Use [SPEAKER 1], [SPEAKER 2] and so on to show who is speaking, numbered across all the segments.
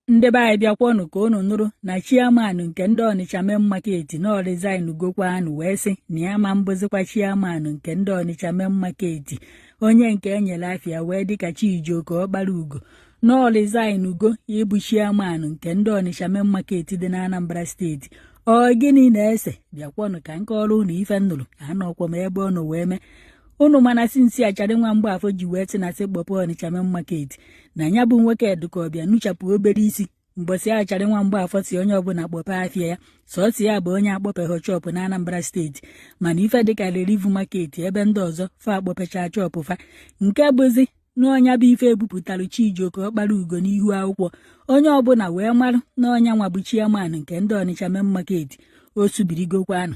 [SPEAKER 1] Ndị be anyị, bịakwanụ ka unu nụrụ na chairman nke ndị Ọnịcha Main Market na ọ resign gokwanụ, wee sị na ya ma mbụzikwa chairman nke ndị Ọnịcha Main Market. Onye nke enyere afịa wee dịka Chijioke Ọkpara Ugo na ọ resign go ịbụ chairman nke ndị Ọnịcha Main Market dị na Anambra Steeti. Ọ gịnị na-ese? Bịakwanụ ka nke ọrụ unu. Ife nnụrụ anọkwa m ebe ọ nọ wee mee unu. Mana since Achara nwa Mgbafọ ji wee sị na sị kpọpụ Ọnịcha Main Market, na ya bụ nwoke dụka ọbịa nuchapụ obere isi. Mbọsị Achara nwa Mgbafọ si onye ọbụla kpọpe afịa ya, sọsọ ya bụ onye akpọpeghị shop na Anambra Steeti. Mana ife dịka Relief Market, ebe ndị ọzọ fa akpọpecha shop fa, nke bụzi n'ọnya bụ ife ebupụtara Chijioke Ọkpara Ugo n'ihu akwụkwọ, onye ọbụla wee marụ na ọnya nwa bụ chairman nke ndị Ọnịcha Main Market. O subirigokwanụ.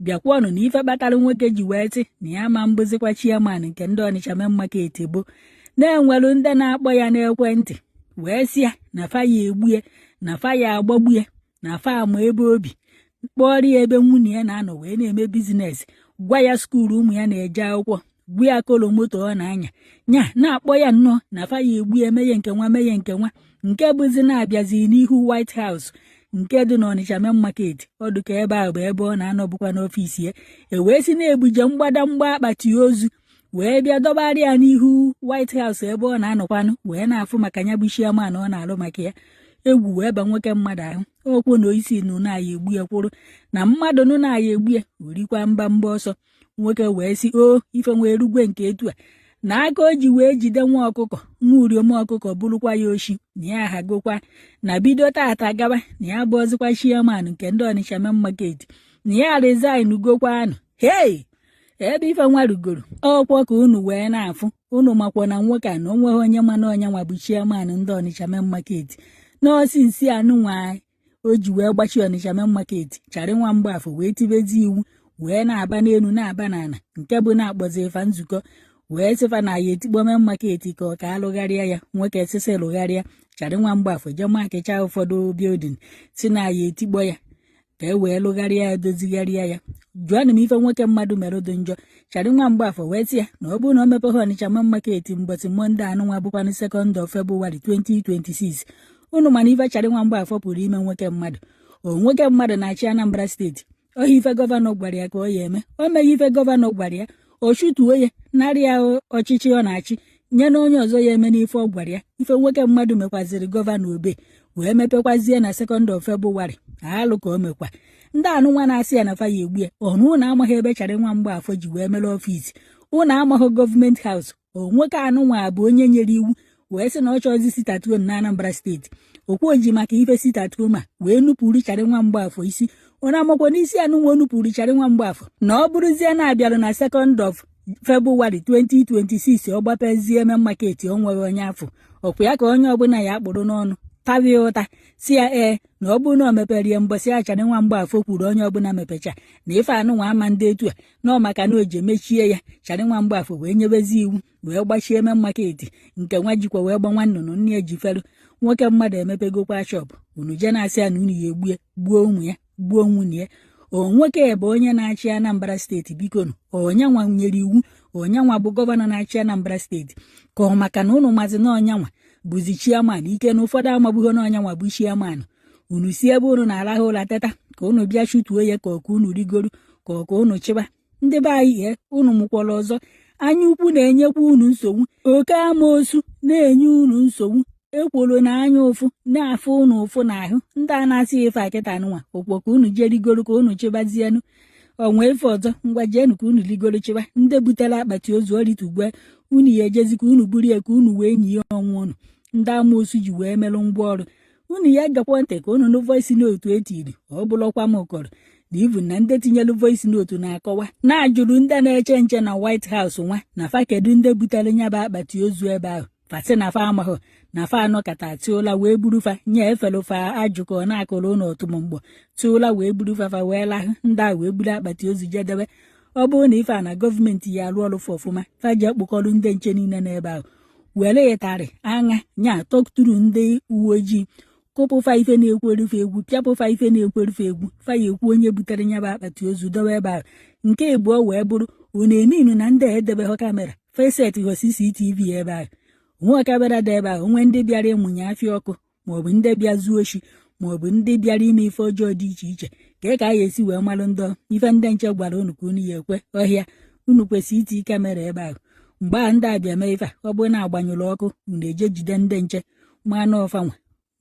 [SPEAKER 1] Bịakwanụ na ife kpatara nwoke ji wee sị na ya ma mbụzikwa chairman nke ndị Ọnịcha Main Market bụ na-enwelu ndị na-akpọ ya n'ekwentị wee sị ya na fa ya egbue, na fa ya agbagbue, na fa ama ebe obi, kpọrọ ya ebe nwunye ya na-anọ wee na-eme business, gwa ya school ụmụ ya na-eje akwụkwọ, gwa ya colour moto ọ na-anya, nya na-akpọ ya nnọọ na fa ya egbu ya, emeghe nke nwa, meghe nke nwa, nke bụzi na-abịazi n'ihu White House nke dị n'Ọnịcha Main Market. Ọdụ ka ebe ahụ bụ ebe ọ na-anọ bụkwa n'office ya. E wee si na-ebuje mgbadamgba akpati ozu wee bịa dọbarị ya n'ihu White House ebe ọ na-anọkwanụ wee na-afụ maka ya bụ chairman ọ na-alụ maka ya. Egwu wee ba nwoke mmadụ ahụ. Okwu na oisi nụ na-aya egbu ya, kwụrụ na mmadụ nụ na-aya egbu ya, orikwa mba mgba ọsọ. Nwoke wee sị o ife nwee rugwe nke etu a na aka o ji wee jide nwa ọkụkọ, nwa uriom ọkụkọ, bụrụkwa ya oshi, na ya ahagokwa na bido tata gaba na ya bụ ọzịkwa chairman nke ndị Ọnịcha Main Market, na ya resign gokwanụ. Hei, ebe ife nwa rugoro ọkwọ ka unu wee na-afụ. Unu makwa na nwoke a na onweghị onye mana ọnya nwa bụ chairman ndị Ọnịcha Main Market. Nọọsụ nsi anụnwa o ji wee gbachi Ọnịcha Main Market, Charị nwa Mgbafọ wee tibezi iwu, wee na-aba n'elu, na-aba n'ala, nke bụ na-akpọzi ifa nzukọ wee sịfa na ya etikpọ Main Market ka ọ ka alụgharịa ya. Nwoke sịsị lụgharịa. Charị nwa Mgbafọ jee makịcha ụfọdụ building, si na ya etikpọ ya ka e wee lụgharịa ya, dozigharịa ya. Jụọnụ m ife nwoke mmadụ mere dị njọ. Charị nwa Mgbafọ wee sị ya na ọ bụrụ na o mepeghị Ọnịcha Main Market mbọchị Monday anụnwa, bụkwanụ 2nd of February 2026, unu mana ife Charị nwa Mgbafọ pụrụ ime nwoke mmadụ. O nwoke mmadụ na-achị Anambra Steeti ọha. Ife governor gwara ya ka ọ ya eme, o meghị ife governor gwara ya, o shutuo ya, narị ya ọchịchị ọ na-achị, nye na onye ọzọ ya eme n'ife ọ gwara ya. Ife nwoke mmadụ mekwaziri governor obe wee mepekwazie na 2nd of February. Alụ ka o mekwa. Ndị anụnwa na-asị ya na fa ya egbu ya ọnụ. Ụnụ amaghị ebe Charị nwa Mgbafọ ji wee mere office. Ụnụ amaghị Government House. O nwoke anụnwa bụ onye nyere iwu wee sị na ọ chọọzi sit-at-home na Anambra Steeti. Okwu ji maka ife sit-at-home a wee nupụrụ Charị nwa Mgbafọ isi. Ụnụ amakwa n'isi anụnwa o nupụrụ Charị nwa Mgbafọ, na ọ bụrụzie na-abịarụ na 2nd of February 2026, ọ gbapezie Main Market, o nweghị onye afọ ọkwa ya ka onye ọbụla ya akpụrụ n'ọnụ tabịa ụta, si ya ee, na ọ bụrụ na o mepere ya mbọsị Acharị nwa Mgbafọ kwuru onye ọbụla mepecha, na ife anụnwa ama ndị etu a na ọ maka na o ji emechie ya. Charị nwa Mgbafọ wee nyebezi iwu wee gbachie Main Market, nke nwa jikwa wee gba nwa nnụnụ nne ya ji feru. Nwoke mmadụ emepegokwa shop. Unu jee na-asị ya na unu ya egbue, gbuo ụmụ ya, gbuo nwunye ya. O nwoke bụ onye na-achị Anambra Steeti, bikonu, onye nwa nyere iwu, onye nwa bụ governor na-achị Anambra Steeti, ka ọ maka na unu mazi na ọnyanwa bụzi chairman ike na ụfọdụ amabụghị na ọnyanwa bụ chairman. Unu si ebe unu na-arahụ ụra teta ka unu bịa chụtuo ya, ka ọka unu rigoro, ka ọka unu chịba ndị be anyị. Ee, unu mụkwara ọzọ. Anya ukwu na-enyekwa unu nsogbu, oke amoosu na-enye unu nsogbu, ekworo na anya ụfụ na-afụ unu ụfụ n'ahụ. Ndị a na-asị ife akịta nụnwa ụkpọ ka unu jee rigoro, ka unu chịbazienụ onwe ife ọzọ. Ngwa, jeenu ka unu rigoro chịba ndị butere akpati ozu ọritugbe. Unu ya ejezi ka unu buru ya, ka unu wee nyie ọnwụ unu. Ndị amoosu ji wee merụ ngwa ọrụ unu. Ya gakwa ntị ka unu nụ voice note etiri. Ọ bụrụkwa m kọrọ na even na ndị tinyelu voice note na-akọwa na-ajụrụ ndị na-eche nche na White House nwa na fa kedu ndị butere nyaba akpati ozu ebe ahụ. Fa sị na fa amaghị, na fa anọkọta tụụla wee buru fa nye efelu fa ajụkọ na-akụrụ ụlọ ọtụmụmgbọ tụụla wee buru fa, fa wee lahụ. Ndị a wee buru akpati ozu jedebe. Ọ bụrụ na ife a na gọọmenti ya arụ ọrụ fa ọfụma, fa ji akpụkọrọ ndị nche niile n'ebe ahụ, were ịtarị aṅa nya tọkturu ndị uwe ojii, kụpụfa ife na-ekwerufe egwu, pịapụfa ife na-ekwerufe egwu, fa ya ekwu onye butere nyaba akpati ozu dowe ebe ahụ. Nke ịbụọ wee bụrụ, unu eminu na ndị a edebeghọ camera, feset họ CCTV ebe ahụ, onwe camera dị ebe ahụ, onwe ndị bịara ịmụnye afịa ọkụ. Maọbụ ndị bịa zuo oshi, maọbụ ndị bịara ime ife ọjọọ dị iche iche, ka a ga-esi wee malụ ndị ife ndị nche gwara unu ka unu ya ekwe ọhịa. Unu kwesịrị iti camera ebe ahụ mgbe a ndị abịa mee ife a. Ọ bụrụ na agbanyụrụ ọkụ, unu eje jide ndị nche manụ ọfanwa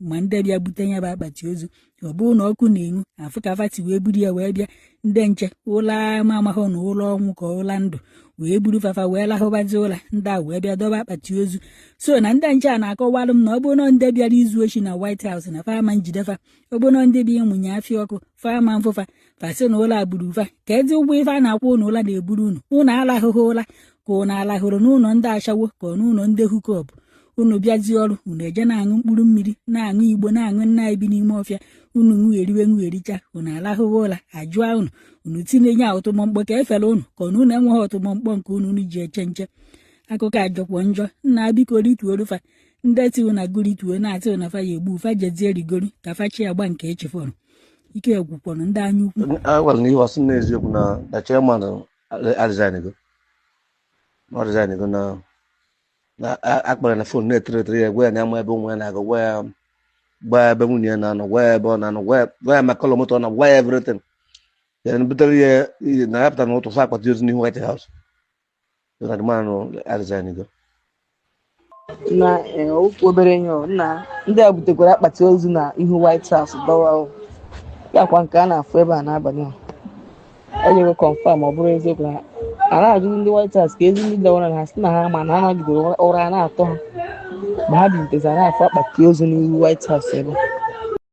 [SPEAKER 1] ma ndị bịa bute ya bụ akpati ozu. Ọ bụrụ na ọkụ na-enwu, afụ ka fati wee buru ya wee bịa. Ndị nche ụla ma amaghị na ụlọ ọnwụ ka ụla ndụ wee buru fafa wee lahụbazi ụla, ndị a wee bịa dọba akpati ozu. So na ndị nche a na-akọwalụ m na ọ bụrụ na ndị bịara izu oshi na White House, na fama njidefa. Ọ bụrụ na ndị bịa ịmụnye afịa ọkụ, fama mfụfa fasị na ụlọ agburu fa. Ka ezi ụgwọ ife a na-akwụ ụnụ, ụla na-eburu unu, unu alahụghị ụla ka unu alahụrụ n'ụlọ ndị ashawo, ka ọ n'ụlọ ndị hookup. Unu bịazie ọrụ, unu eje na-aṅụ mkpụrụ mmiri, na-aṅụ igbo, na-aṅụ nna anyị bi n'ime ọfịa. Unu ṅụgheriwe ṅụghericha, unu alahụghị ụla. Ajụa unu, unu tinye ya ọtụmọmkpọ ka efere unu, ka ọ na unu enweghị ọtụmọmkpọ nke unu unu ji eche nche. Akụkọ ajọkwọ njọ. Nna, biko rituoru fa. Ndị ti na gụrituo na-atị na fa ya egbu fa, jezie rigoro ka fa chi agba nke echefọrọ. Ike gwụkwọrọ ndị anya ukwu.
[SPEAKER 2] A gwara na ihe ọsị n'eziokwu na chairman resign go, na ọ resign go, na akpọrọ na phone na-etere etere ya, gwa ya na ama ebe ụmụ ya na-agụ, gwa ya, gwa ya ebe nwunye ya na-anọ, gwa ya ebe ọ na-anọ, gwa ya maka ụlọ moto ọ na, gwa ya everything. Ya butere ya ihe na ya pụtara n'ụtụ fa akpati ozu n'ihu White House, na the man resign go.
[SPEAKER 3] Na okwu obere ihe ọ nna, ndị a butekwara akpati ozu na ihu White House dọwa o. Ya kwa nke a na-afụ ebe a n'abalị a, enyego confirm. Ọ bụrụ eziokwu na a na-ajụzi ndị White House ka ezi ndị dọwara, na ha sị na ha ma na ha nọgidere ụra na-atọ ha ma ha bilitezi, a na-afụ akpati ozu n'ihu White House ebe a.